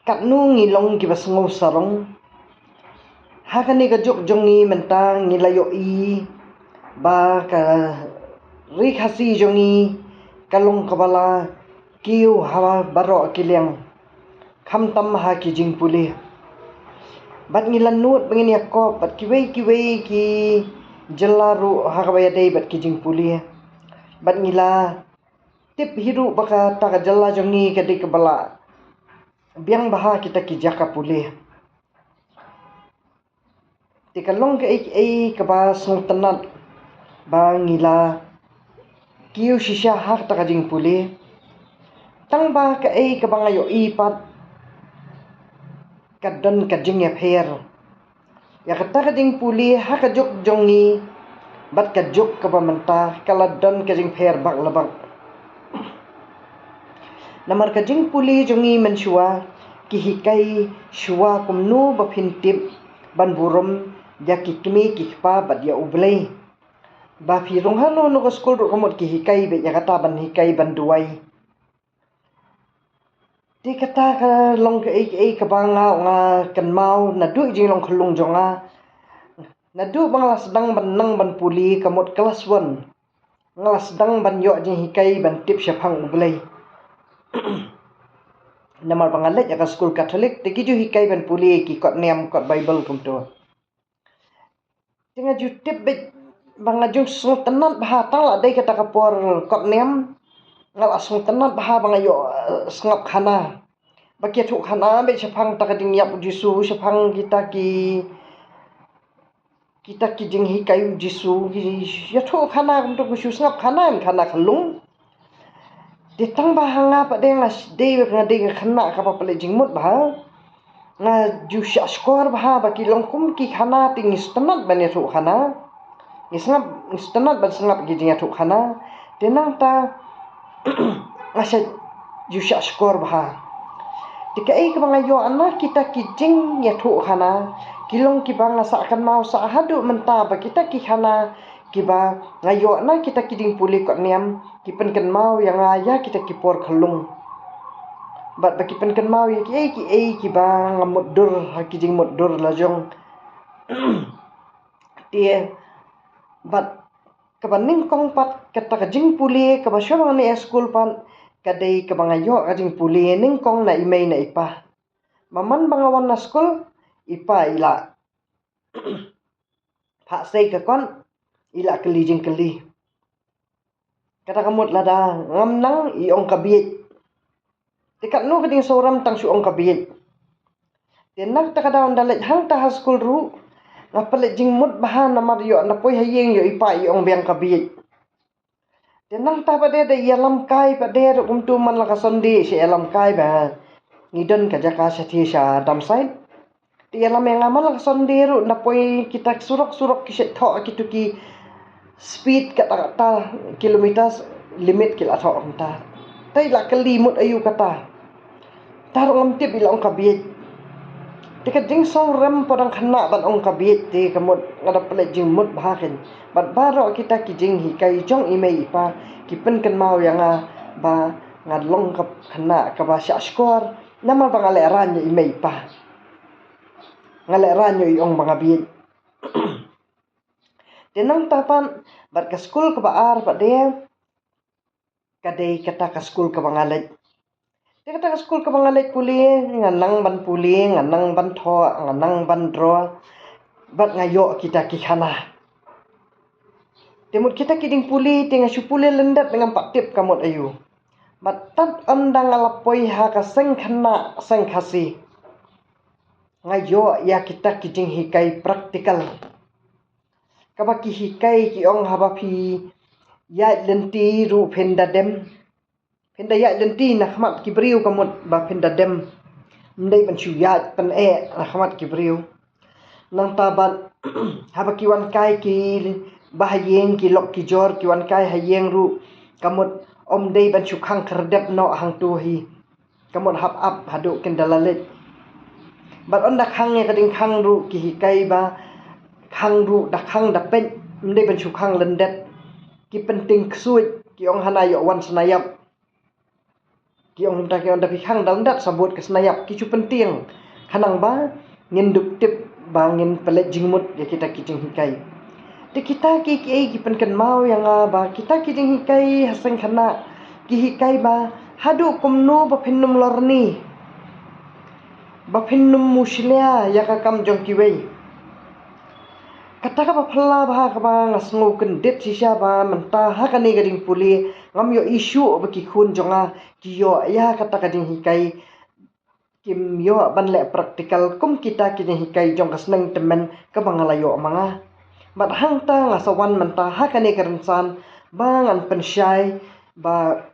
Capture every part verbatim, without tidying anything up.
Katno ngi long kiba sngew sarong. Ha kane ka juk jong ngi mynta ngi la ïohi ba ka Ri Khasi jong ngi ka long kaba la kiew ha baroh ki liang, khamtam ha ki jingpule. Bad ngi la nud ba ngin ïakop bad kiwei kiwei ki jylla ruh ha kaba ïadei bad ki jingpule. Bad ngi la tip hi ruh ba kata ka jylla jong ngi ka dei kaba la biang bha ha kita ki jaka pule. Te ka long kaei kaei kaba sngewtynnat ba ngi la kiew shisha ha kata ka jingpule. Tang ba kaei kaba nga ïohi pat, ka don ka jingïapher ïa kata ka jingpule ha ka juk jong ngi bad ka juk kaba mynta, ka la don ka jingpher bak la bak. Namar ka jingpule jong ngi mynshuwa ki hikai shuwa kumno ba phin tip ban burom ïa ki kmie ki kpa bad ïa U Blei. Ba phi rung hano hano ka skul ruh ka mut ki hikai beit ïa kata ban hikai ban duwai. Te kata ka long kaei kaei kaba nga, nga kynmaw naduh jinglong khyllung jong nga. Naduh ba nga la sdang ban nang ban pule ka mut klas one, nga la sdang ban ïoh jinghikai ban tip shaphang U Blei. Namar ba nga leit ïa ka skul Katholik, te ki ju hikai ban pule ki kot niam kot Baibl kumto. Te nga ju tip beit ba nga ju sngewtynnat bha, tang la dei kata ka por kot niam, nga la sngewtynnat bha ba nga ïoh, eh, sngap khana. Ba ki ïathuh khana beit shaphang kata ka jingïap U Jisu, shaphang kita ki, kita ki jinghikai U Jisu, ki ïathuh khana kumto, nga shu sngap khana, em khana khyllung. Te tang ba ha nga pat de nga dei, nga dei ka khynnah kaba pynleit jingmut bha. Nga ju shah shkor bha ba ki long kum ki khana, te ngi sngewtynnat ban ïathuh khana. Ngi sngap, ngi sngewtynnat ban sngap ki jingïathuh khana. Te nangta nga sa ju shah shkor bha. Te kaei kaba nga ïoh na kita ki jingïathuh khana, ki long kiba nga sah kynmaw sah haduh mynta, ba kita ki khana kiba nga ïoh na kita ki jingpule kot niam ki pynkynmaw ïa nga ïa kita ki por khyllung. Bad ba ki pynkynmaw ïa kiei kiei kiba nga mutdur ha ki jingmutdur la jong. Te bad kaba nyngkong pat, kata ka jingpule kaba shuwa ba nga ïa skul pat, ka dei kaba nga ïoh ka jingpule nyngkong na i mei na i pa. Ba man ba nga wan na skul, i pa i la phah sei ka kot, i la kylli jingkylli. Kata ka mut lada ngam nang, i ong ka bieit. Te katno ka jingsngewrem tang shu ong ka bieit. Te na kata ka daw ynda leit hangta ha skul ruh, nga pynleit jingmut bha namar ïoh ynda poi ha ïing ïoh i pa i ong biang ka bieit. Te nangta pat de da ïalam kai pat de ruh kumto man la ka Sunday sha ïalam kai ba ngi don ka jaka sha thie sha Damsait. Te ïalam ïa nga man la ka Sunday ruh, ynda poi kita surok surok ki shet thoh kito ki speed kata kata kilometers limit ki la thoh kumta. Te i la kylli mut aïu kata. Te ruh ngam tip, i la ong ka bieit. Te ka jingsngewrem ba dang khynnah ban ong ka bieit, te ka mut nga da pynleit jingmut bha kein. Bad baroh kita ki jinghikai jong i mei i pa ki pynkynmaw ïa nga ba nga long ka khynnah kaba shah shkor namar ba nga lehraiñ ïa i mei i pa. Nga lehraiñ ïa i ong ba nga bieit. Te nangta pat, bad ka skul kaba ar pat de, ka dei kata ka skul kaba nga leit. Te kata ka skul kaba nga leit pule, nga nang ban pule, nga nang ban thoh, nga nang ban draw. Bad nga ïoh kita ki khana. Te mut kita ki jingpule, te nga shu pule lyndet, ngam pat tip ka mut aïu. Bad tad ynda nga la poi ha ka seng khynnah seng Khasi, nga ïoh ïa kita ki jinghikai practical. Kaba ki hikai ki ong haba phi ïaid lynti ruh phin da dem. Phin da ïaid lynti na khmat ki briew ka mut ba phin da dem. Ym dei ban shu ïaid pyneh na khmat ki briew. Nangta bad haba ki wan kai ki ba ha ïing, ki lok ki jor ki wan kai ha ïing ruh, ka mut ym dei ban shu khang khyrdep noh hangto hi. Ka mut hap ap haduh kin da la leit. Bad ynda khang ïa ka jingkhang ruh ki hikai ba khang ruh da khang da peit, ym dei ban shu khang lyndet. Ki pynting ksuid, ki ong hana ïoh wan sna ïap. Ki ong mynta ki ong da phi khang dang dat sabut ka snayap ki chu pyntieng. Khnang ba ngin dup tip ba ngin pynleit jingmut ïa kita ki jinghikai. Te kita ki kiei ki pynkynmaw ïa nga ba kita ki jinghikai ha seng khynnah ki hikai ba haduh kumno ba phin nym lorni, ba phin nym mushlia ïa ka kam jong kiwei. Kata kaba phylla bha kaba nga sngew kyndit shisha ba mynta ha kane ka jingpule ngam ïohi shuh ba ki khun jong nga ki ïoh ïa kata ka jinghikai, kim ïoh ban leh practical kum kita ki jinghikai jong ka sneng tymmen kaba nga la ïoh ma nga. Bad hangta nga sa wan mynta ha kane ka rynsan ba ngan pynshai ba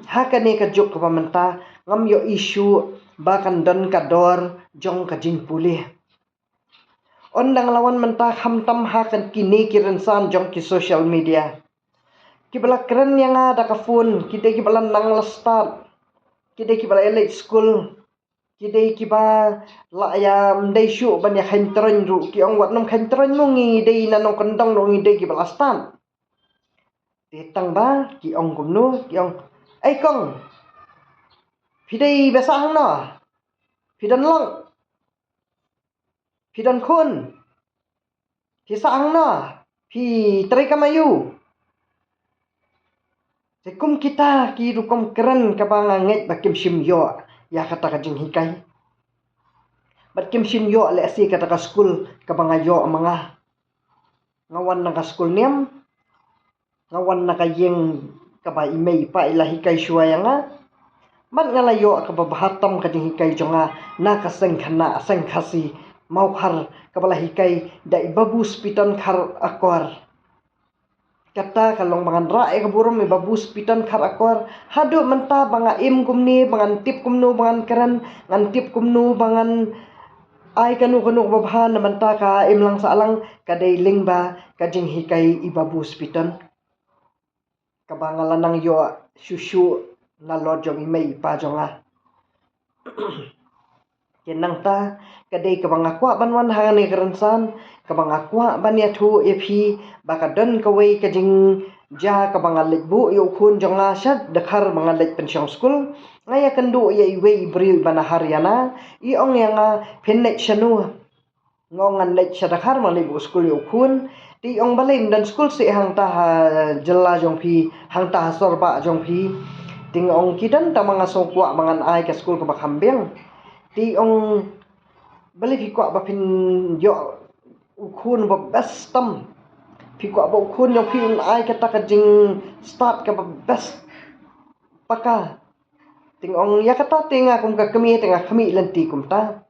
ha kane ka juk kaba mynta ngam ïohi shuh ba kan don ka dor jong ka jingpule. Ynda nga la wan mynta khamtam ha kane ki rynsan jong ki social media, kiba la kren ïa nga da ka phone, ki dei kiba la nang la stad, ki dei kiba la ïa leit skul, ki dei kiba la ïa ym dei shuh ban ïa kheiñ troiñ ruh, ki ong wat nym kheiñ troiñ mo, ngi dei na nongkyndong ruh ngi dei kiba la stad. Te tang ba ki ong kumno, ki ong, "Ei kong, phi dei ba sah hangno? Phi don long? Phi don khun? Phi sah hangno? Phi trei kam aïu?" Te kum kita ki rukom kren kaba nga ngeit ba kim shym ïoh ïa kata ka jinghikai. Bad kim shym ïoh lehse kata ka skul kaba nga ïoh ma nga. Nga wan na ka skul niam, nga wan na ka ïing kaba i mei i pa i la hikai shuwa ïa nga. Bad nga la ïoh kaba bha tam ka jinghikai jong nga na ka seng khynnah, seng Khasi Mawkhar, kaba la hikai da i Babu Spiton Kharakor. Kata ka long ba ngan rah ïa ka burom i Babu Spiton Kharakor. Haduh mynta ba nga im kumne, ba ngan tip kumno ba ngan kren, ngan tip kumno ba ngan ai kano kano kaba bha na bynta ka imlang sahlang, ka dei lyngba ka jinghikai i Babu Spiton, kaba nga la nang ïoh shuh shuh nalor jong i mei i pa jong nga. Te nangta ka dei kaba nga kwah ban wan ha kane ka rynsan, kaba nga kwah ban ïathuh ïa phi ba ka don kawei ka jingjia kaba nga leit buh ïa u khun jong nga sha Dkhar ba nga leit pynshong skul. Nga ïakynduh ïa iwei i briew iba na Haryana, i ong ïa nga, "Phin leit shano?" Nga ong, "Ngan leit sha Dkhar, ngan leit buh skul ïa u khun." Te i ong, "Balei ym don skul seh hangta ha jylla jong phi, hangta ha sorbah jong phi?" Te nga ong, "Ki don, tangba nga sngew kwah ba ngan ai ka skul kaba kham biang." Te i ong, "Balei phi kwah ba phin ïoh u khun ba best tam? Phi kwah ba u khun jong phi un ai kata ka jingstad kaba best paka?" Te nga ong, "Ïa kata te nga kum ka kmie te nga khmih lynti kumta."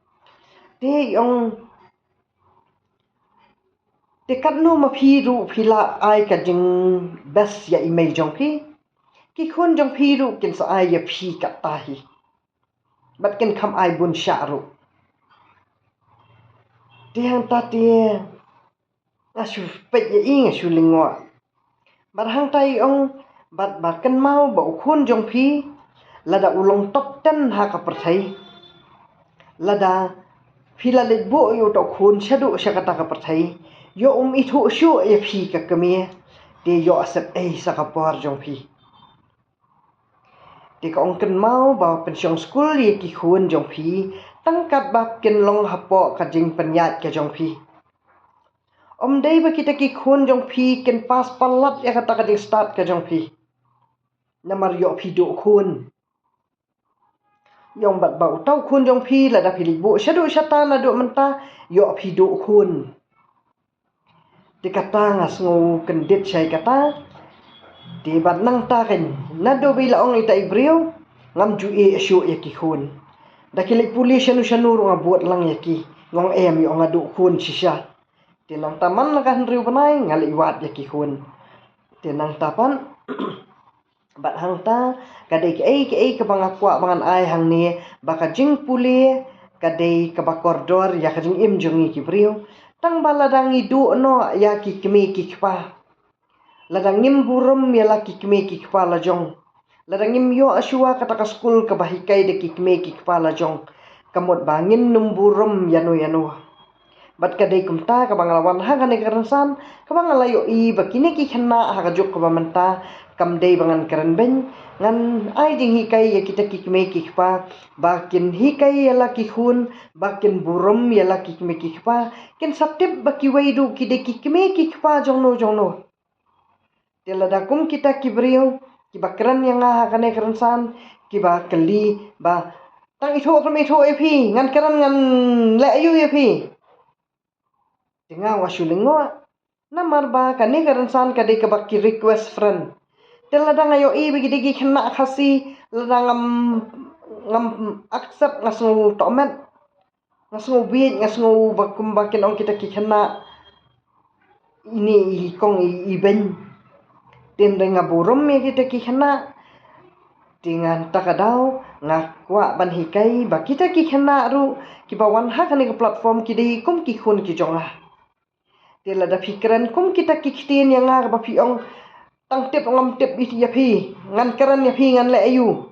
Te i ong, "Te katno ma phi ruh phi la ai ka jingbest ïa i mei jong phi? Ki khun jong phi ruh kin sa ai ïa phi kata hi, bad kin kham ai bun shah ruh." Te hangta te nga shu peit ïa i, nga shu lyngngoh. Bad hangta i ong, "Bad ba kynmaw ba u khun jong phi, lada u long top ten ha ka pyrthei, lada phi la leit buh ïa uta u khun shaduh sha kata ka pyrthei, ïoh um ithuh shuh ïa phi ka kmie, te ïoh sep ei sa ka por jong phi." Te ka ong, "Kynmaw ba pynshong skul ïa ki khun jong phi tang katba kin long hapoh ka jingpynïaid ka jong phi. Ym dei ba kita ki khun jong phi kin pass palat ïa kata ka jingstad ka jong phi. Namar ïoh phi duh khun." I ong, "Bad ba uta u khun jong phi lada phi leit buh shaduh shata naduh mynta, ïoh phi duh khun." Te kata nga sngew kyndit shai kata. Te bad nangta kan, naduh ba i la ong ita i briew, ngam ju ïeh shuh ïa ki khun. Da ki leit pule shano shano ruh nga bud lang ïa ki. Nga ong, "Em, ïoh nga duh khun shisha." Te nangta man la ka hynriew bnai nga leit wad ïa ki khun. Te nangta pat, bad hangta ka dei kaei kaei kaba nga kwah ba ngan ai hangne, ba ka jingpule ka dei kaba kordor ïa ka jingim jong ngi ki briew. Tang ba lada ngi duh noh ïa ki kmie ki kpa, lada ngim burom ïa la ki kmie ki kpa la jong, lada ngim ïoh shuwa kata ka skul kaba hikai da ki kmie ki kpa la jong, ka mut ba ngin nym burom ïano ïano. Bad ka dei kumta kaba nga la wan ha kane ka rynsan, kaba nga la ïohi ba kine ki khynnah ha ka juk kaba mynta Kam dei ba ngan kren beiñ, ngan ai jinghikai ïa kita ki kmie ki kpa ba kin hikai ïa la ki khun, ba kin burom ïa la ki kmie ki kpa, kin sa tip ba kiwei ruh ki dei ki kmie ki kpa jongno jongno. Te lada kum kita ki briew kiba kren ïa nga ha kane ka rynsan, kiba kylli ba tang ithuh khlem ithuh ïa phi, ngan kren ngan leh aïu ïa phi. Te nga ym shu lyngngoh. Namar ba kane ka rynsan ka dei kaba ki request friend. Te lada nga ïohi ba ki dei ki khynnah Khasi, lada ngam, ngam accept, nga sngew tohmet, nga sngew bieit, nga sngew ba kumba kin ong kita ki khynnah, ine i kong i, i beiñ. Te hynrei nga burom ïa kita ki khynnah. Te nga, ta ka daw nga kwah ban hikai ba kita ki khynnah ruh kiba wan ha kane ka platform ki dei kum ki khun ki jong nga. Te lada phi kren kum kita ki ktien ïa nga kaba phi ong tang tip ngam tip ïa phi, ngan kren ïa phi ngan leh aïu.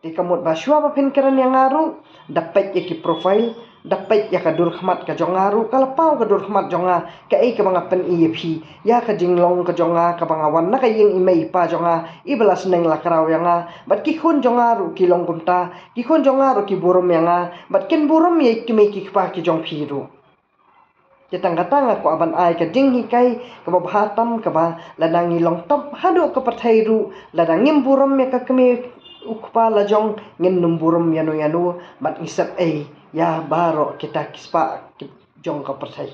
Te ka mut ba shuwa ba phin kren ïa nga ruh, da peit ïa ki profile, da peit ïa ka dur khmat ka jong nga ruh, ka la paw ka dur khmat jong nga, kaei kaba nga pyni ïa phi, ïa ka jinglong ka jong nga kaba nga wan na ka ïing i mei i pa jong nga, iba la sneng la kraw ïa nga, bad ki khun jong nga ruh ki long kumta, ki khun jong nga ruh ki burom ïa nga, bad kin burom ïa i kmie ki kpa ki jong phi ruh. Te tang kata nga kwah ban ai ka jinghikai kaba bha tam kaba lada ngi long top haduh ka pyrthei ruh, lada ngim burom ïa ka kmie u kpa la jong, ngin nym burom ïano ïano, bad ngi sep ei ïa baroh kita ki spah ki jong ka pyrthei.